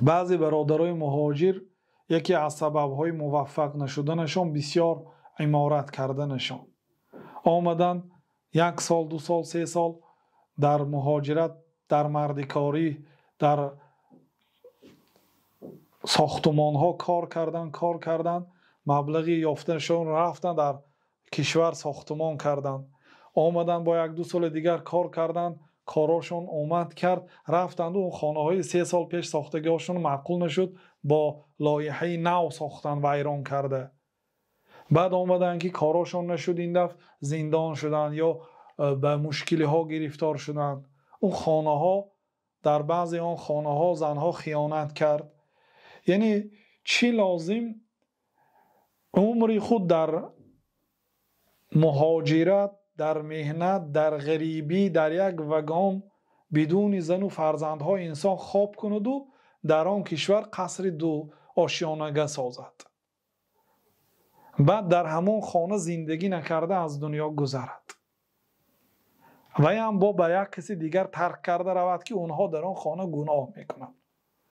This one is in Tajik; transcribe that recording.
Баъзе бародарои муҳоҷир яке аз сабабҳои муваффақ нашуданашон бисёр иморат карданашон. Омаданд як сол, 2 сол, 3 сол дар муҳоҷират, дар мардикорӣ, дар сохтумонҳо кор кардан, кор кардан, маблағи ёфташон рафтан дар кишвар сохтумон кардан. Омаданд бо 1-2 соли дигар кор кардан, корошон омад кард, рафтанд он хонаҳои 3 сол пеш сохтагиҳошон маъқул нашуд, бо лоиҳаи нав сохтан вайрон карда. Баъд омаданд ки корошон нашуд, ин дафъ зиндон шуданд ё ба мушкилиҳо гирифтор шуданд. Он хонаҳо, дар баъзе он хонаҳо занҳо хиёнат кард. Яъне чӣ лозим? Умри худ дар муҳоҷират, дар меҳнат, дар ғарибӣ, дар як вагон бидуни зану фарзандҳо инсон хоб кунаду дар он кишвар қасри ду ошёнага созад. Баъд дар ҳамон хона зиндагӣ накарда аз дунё гузарад. Вай ҳам бо ба як каси дигар тарк карда равад, ки онҳо дар он хона гуноҳ мекунанд.